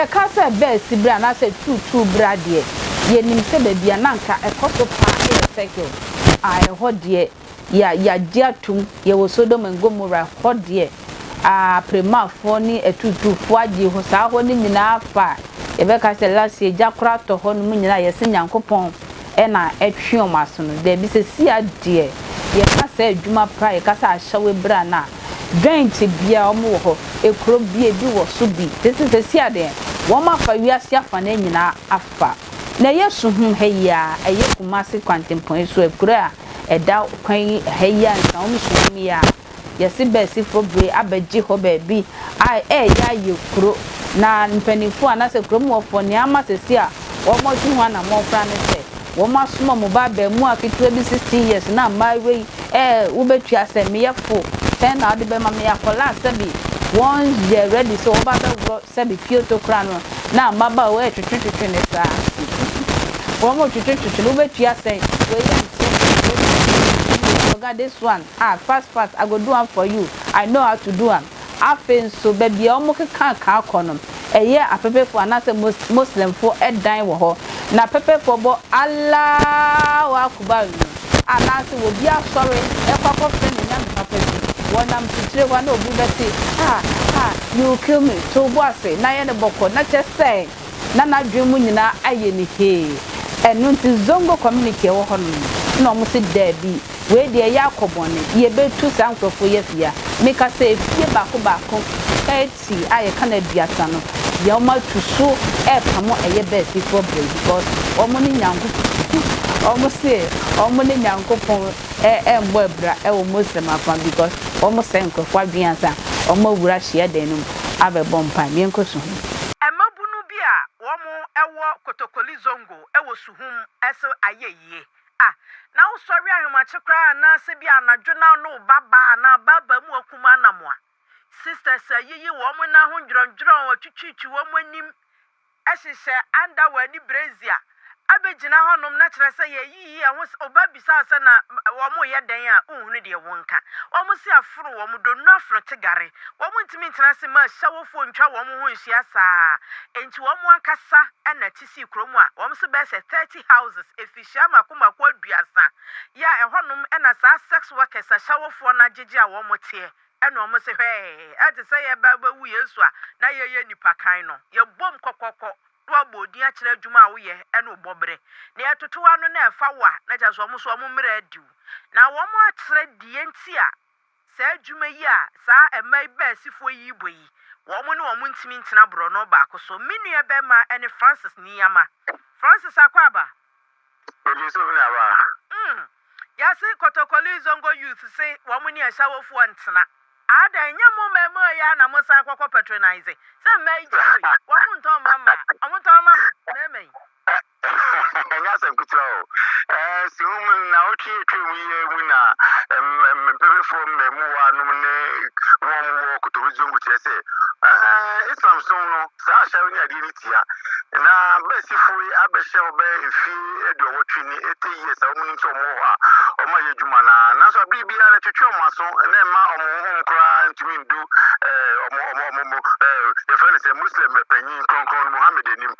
Yɛka sɛ bɛɛsi bra anaasɛ tuutuu bra deɛ, yɛnim sɛ baabi a na anka ɛkɔ so paa yɛ circle a ɛhɔ deɛ yɛ yɛagye atom, yɛwɔ Sodom and Gomorrah, ɛhɔ deɛ aa Premafoɔ ne atuutuufoɔ agye hɔ saa hɔ no nyinaa afa a yɛbɛka sɛ last year gya koraa tɔ hɔ nom nyinaa yɛse Nyankopɔn na ɛtwe wɔn aso no, daabi sesia deɛ yɛka saa adwuma paa yɛka sɛ ahyɛwe bra no a joint biara wɔn wɔ hɔ, ekuro bi ebi wɔ so bi, tete sesia deɛ wɔn afa wiase afanaa nyinaa afa, na ɛyɛ suhum ha yi ara, ɛyɛ Kumasi kwantempɔn yi so ekuro a ɛda kwan yi ha yi ara nsa wɔn suhum yi ara. Yɛse bɛɛsifoɔ bere abɛgye hɔ baabi a ɛɛyɛ ayɛ kuro, na mpaninfoɔ anaasɛ kurom hɔfoɔ nea ama sɛsi a wɔn atu ho anamɔn koraa ne sɛ wɔn asoma wɔn ba abɛɛmoa ketewa bi 16 years na mmaayewa yi ɛɛ wobɛtua sɛ meyɛ fo sɛn na wode bɛma me akwadaa sɛbi wɔn yɛ ready sɛ wɔba bɛworɔ sɛbi pioto koraa no na mmabaawa ɛɛtwetwe twetwe ne saa wɔn twetwe twetwe no wobɛtua sɛn wei yɛ nkyɛ wei oga this one. Ah fast fast I go do am for you, I know how to do am. Afei nso baabi a wɔkeka kɔ no, ɛyɛ apɛpɛfoɔ anaasɛ Muslimfoɔ dan wɔ hɔ. Na apɛpɛfoɔ bɔ Allahu Akubar no, anaasɛ obi asɔre rekɔ akɔfrɛ ne nyame papa bi, wɔnam mfikyire hɔ a na obi bɛte ah ah you will kill me, to wo bo ase na yɛ no bɔkɔɔ, na kyerɛ sɛ na n'adwene mu nyinaa ayɛ no hee. Ɛno nti Zongo community a ɛwɔ hɔnom no, na wɔse daabi. Wei deɛ ɛyɛ akɔ bɔne. Yɛbɛtu saa nkorɔfoɔ yi afi ha. Meka sɛ efie baako baako 30 a yɛka no aduasa no deɛ wɔn atu so repamo ɛyɛ bɛɛsifoɔ brɛ yi because wɔn ne Nyankopɔn wɔn se wɔn ne Nyankopɔn ɛmmɔ abira ɛwɔ Muslim afa because wɔn sɛe nkorɔfoɔ adwene ansa wɔn awura hyiadan no mu abɛbɔ mpae. Yɛnkɔ su ho. Mmabunu bi a wɔwɔ Kotokoli Zongo wɔ Suhum so ayɛ yie. Ah, na wosɔre ahemakye koraa anaasɛ bi anadwo na wo ne wo ba baa anaa abaabaamua kumaa nam a, sisters ayiyi wɔn nan ho ndworɔndworɔn, atwitwitwi wɔn anim, hyehyɛ underwear ne brazier abɛgyina hɔnom na kyerɛ sɛ yɛyiyi yɛn ho sɛ ɔba bisa wo sɛ na wɔn reyɛ dɛn a wonhunu deɛ wonka. Wɔn se aforo wɔn, donno aforo te gare. Wɔn ntumi ntena ase mma ahyɛwofoɔ ntwa wɔn ho nhyia saa. Enti wɔn ankasa na te sii kurom a wɔn se bɛyɛ sɛ 30 houses, efihyia mako mako 30, yɛ a ɛhɔnom na saa sex workers ahyɛwofoɔ no agyegye a wɔn teɛ. Ɛna wɔn se hwɛɛ, ɛte sɛ yɛba bɛwu Yesu a na yɛyɛ nnipa kan no, yɛbom kɔkɔkɔ na wabɔ odin akyerɛ adwuma a woyɛ ne wo bɔberɛ. Na yɛtoto ano na ɛfa wo a, na kyerɛ sɛ wɔn nso wɔn mmerɛ adi wo. Na wɔn akyerɛ deɛ nti a Saa adwuma yi a saa mmaa yi baasifoɔ yi rebɔ yi, wɔn ne wɔn ntumi ntena borɔno baako so. Me nua barima ne Francis Niyama. Francis Akwaaba. Megye so me nuabaa. Mm. Yɛse Kotokoli Zongo Youth se wɔn ne Ashawofoɔ ntena. Adɛn, nyɛ mo mmaamua yi ara na mosan kɔkɔ patronise sɛ mmaa yi gye mo yi? Wɔn ntɔn mma mmaa, wɔn tɔn ma mo, mmarima yi. Ɛnyɛ asɛm ketewa o. Ɛɛ sihum nnawɔtwe a atwam yi ara mu na mpepefoɔ mmamuwa nom ne wɔn wɔ Kotobi Zongo kyerɛ sɛ ɛɛ Islam som no saa ahyɛre ne adeɛ no tia. Na bɛsifoɔ yi abɛhyɛ hɔ bɛyɛ mfie aduɔwɔtwe ni, 80 years a wɔn nim sɛ wɔn wɔ hɔ a wɔn ayɛ adwuma no ara. Nanso abere biara no ɛtwetwe wɔn aso na ɛma wɔn honhom koraa ntumi ndu ɛɛ wɔn wɔn wɔn ɛɛ yɛfrɛ no sɛ Muslim panyin kronkron no Muhammad anim.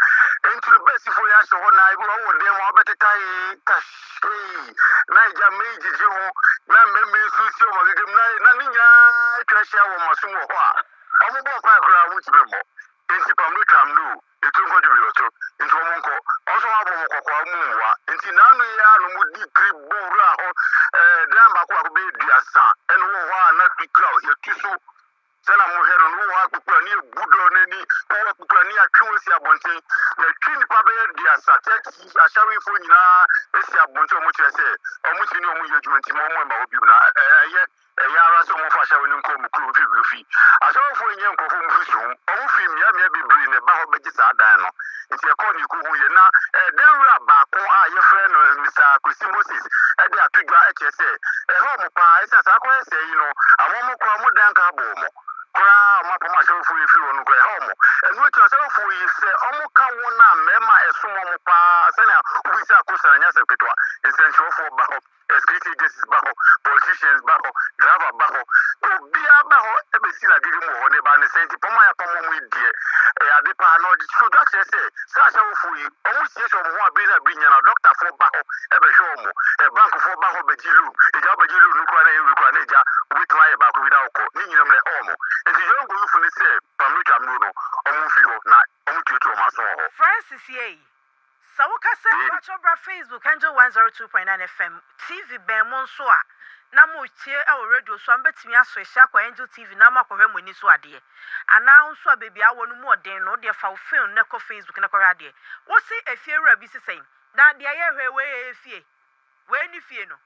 Enti no bɛsifo yi ahyɛ hɔ na ebi wɔ dan mu a wɔbɛtetae tahyei na agya mmɛ yi gyigye ho na mmɛmmɛ nso si wɔn agagam na na ne nyinaa atwa ahyia wɔn asom wɔ hɔ a wɔbɔ mpae koraa wɔntumi mmɔ. Enti pam no twam no etu nkɔ dwubiri ɔto nti wɔn nkɔ. Wɔn nso wɔabɔ wɔn kɔkɔ a wɔn mmua. Nti n'ano yi ara na wɔdi kiri bɔ wura hɔ ɛɛ dan baako baako bɛyɛ 30 ɛna wɔ hɔ a na kura yɛtu so. Sɛnea mohwɛ no no, wowɔ hɔ akpukpu a ne yɛbu dɔ no ani, wowɔ hɔ akpukpu a ne yɛatwe wo asi abɔnten. Yɛatwe nnipa bɛyɛ 30, 30 ahyɛwefoɔ nyinaa asi abɔnten a wɔkyerɛ sɛ wɔntumi ne wɔn nyɛ adwuma nti ma wɔn mma hɔ bio. Na ɛyɛ ɛyɛ ara sɛ wɔmfa ahyɛwe no nkɔ wɔn kurom mfi wɔn fi. Ahyɛwefoɔ nyɛ nkurɔfoɔ a wɔfi sum, wɔfi mmeammea bebree na ɛba hɔ bɛgye saa dan no. Nti yɛkɔɔ ne yɛkɔhu yɛ. Na dan wura baako a yɛfrɛ no Mister Kwesi Moses de ato dwa kyerɛ sɛ ɛha wɔn paa ɛsiane saa akɔyɛ sɛɛ yi no ama wɔn koraa wɔn dan ka abɔ wɔn koraa wɔn apam ahyɛwofoɔ yi firi hɔ no koraa ɛha wɔn. Ɛno akyi no ahyɛwofoɔ yi sɛ wɔka wɔn a mmarima a ɛsom wɔn paa sɛnea wobisa akosa no ɛnyɛ asɛm ketewa. Nsɛnkyerɛwfoɔ ba hɔ, security agencies ba hɔ, politicians ba hɔ, driver ba hɔ, obiara ba hɔ bɛsi n'adwene mu wɔ hɔ na ɛbaa ne sɛ nti pam a yɛapam wɔn yi deɛ ɛyɛ ade paa na ɔde so saa ahyɛwofoɔ yi, wɔsiesie wɔn ho a bere ne bere nyinaa dɔktafoɔ ba hɔ bɛhwɛ wɔn, bankfoɔ ba hɔ bɛgye loan, agya wobɛgye loan no koraa na ɛyɛ wei koraa na agya wobɛtumi ayɛ baako bi na wokɔ, ne nyinam na ɛha wɔn. Nti Zongo yufo no sɛ Pamlo Twamuro no, wɔmfiri hɔ na wɔtuatua wɔn aso wɔ hɔ. Francis ei, Sɛ woka sɛ mpakyɛw bra Facebook Angel 102.9 FM TV bɛn mo nso a na moretie wɔ radio so a mobɛtumi aswehye akɔ Angel TV na moakɔhwɛ mo ani so adeɛ. Anaa wo nso a baabi a wowɔ no mu ɔden no wodeɛ fa wo phone na kɔ Facebook na kɔhwɛ adeɛ. Wose efie wura bi se sɛn? Na deɛ yɛhwɛ yi wei ɛyɛ fie? Wei ne fie no?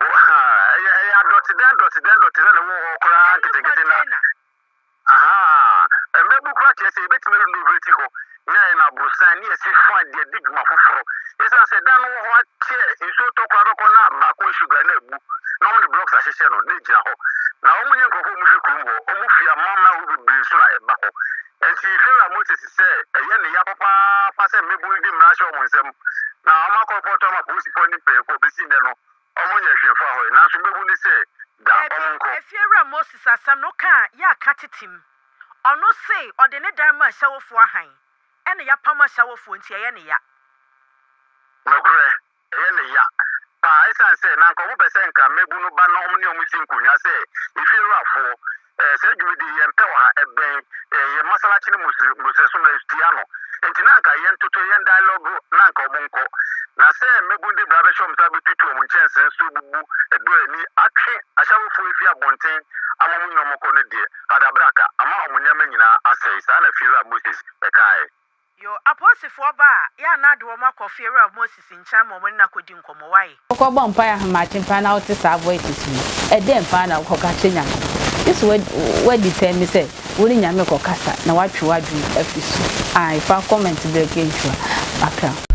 Ɛyɛ ɛyɛ adɔtedan dɔtedan dɔtedan na ɛwɔ hɔ koraa Ɛne nketenkete na container. Ahaa, mmabu koraa kyerɛ sɛ yebetumi renovate hɔ na ayɛ no aborosan ne yɛasi fã de adi dwuma foforo. Esiane sɛ dan no wɔ hɔ akyɛ, nsuo tɔ koraa bɛkɔ na baako ahyu guan na abu, na wɔde blocks ahyehyɛ no na egyina hɔ. Na wɔnyɛ nkurɔfo a wɔfi kurom hɔ, wɔfi amanaman ahorow bebree so na ɛba hɔ. Enti Farao Moses sɛ ɛyɛ ne ya papaapa sɛ mmabu no de mmara ahyɛ wɔn nsam, na wɔakɔrepɔto ama apolisifoɔ ne mpanyimfoɔ. Besi nnɛ no, Wɔnyɛ hwee mfa hɔ ɛ, nanso mbebu no sɛ da Dabi, wɔnkɔ. Efiewura Moses asɛm no woka a yɛ a ka tetem. Ɔno se ɔde ne dan ma ahyɛwofoɔ ahan, ɛna yapam ahyɛwofoɔ nti ɛyɛ ne ya. Nokorɛ, ɛyɛ ne ya paa esiane sɛ na anka wɔpɛ sɛ nka mmabu no ba na wɔne wɔn si nkonnwa sɛ efiewurafoɔ. Ɛɛ, saa dwumadi yi yɛmpɛ wɔ ha, ɛbɛn ɛɛ yɛn Masalakyi ne Muslimsom no tia no, enti na anka yɛntoto, yɛn dialogue, na anka wɔn nkɔ. Na sɛ mmabun de bra bɛhyɛ wɔn nsa abɛtutu wɔn nkyɛnsee so abubu ɛdɔ ani, atwe ahyɛwofoɔ afi abɔnten ama wɔn nyina wɔkɔ no deɛ, adabraka, ama wɔn nneɛma nyinaa asɛe. Saa na Fiewura Moses kaeɛ. Yo, apolisifoɔ ba a, yɛ a na ade wɔn akɔ Fiewura Moses nkyɛn ama wɔne no akɔdi nkɔmmɔ. Wai? Wokɔ bɔ mpae ahomakye paa na wote saa voices yi, ɛdɛn paa na wokɔ ka kyerɛ Nyankopɔn? Gye sɛ woadi tɛm sɛ wo ne Nyame kɔ kasa na watwe w'adwene afi so. Ae fa comment brɛ Kentwa Accra.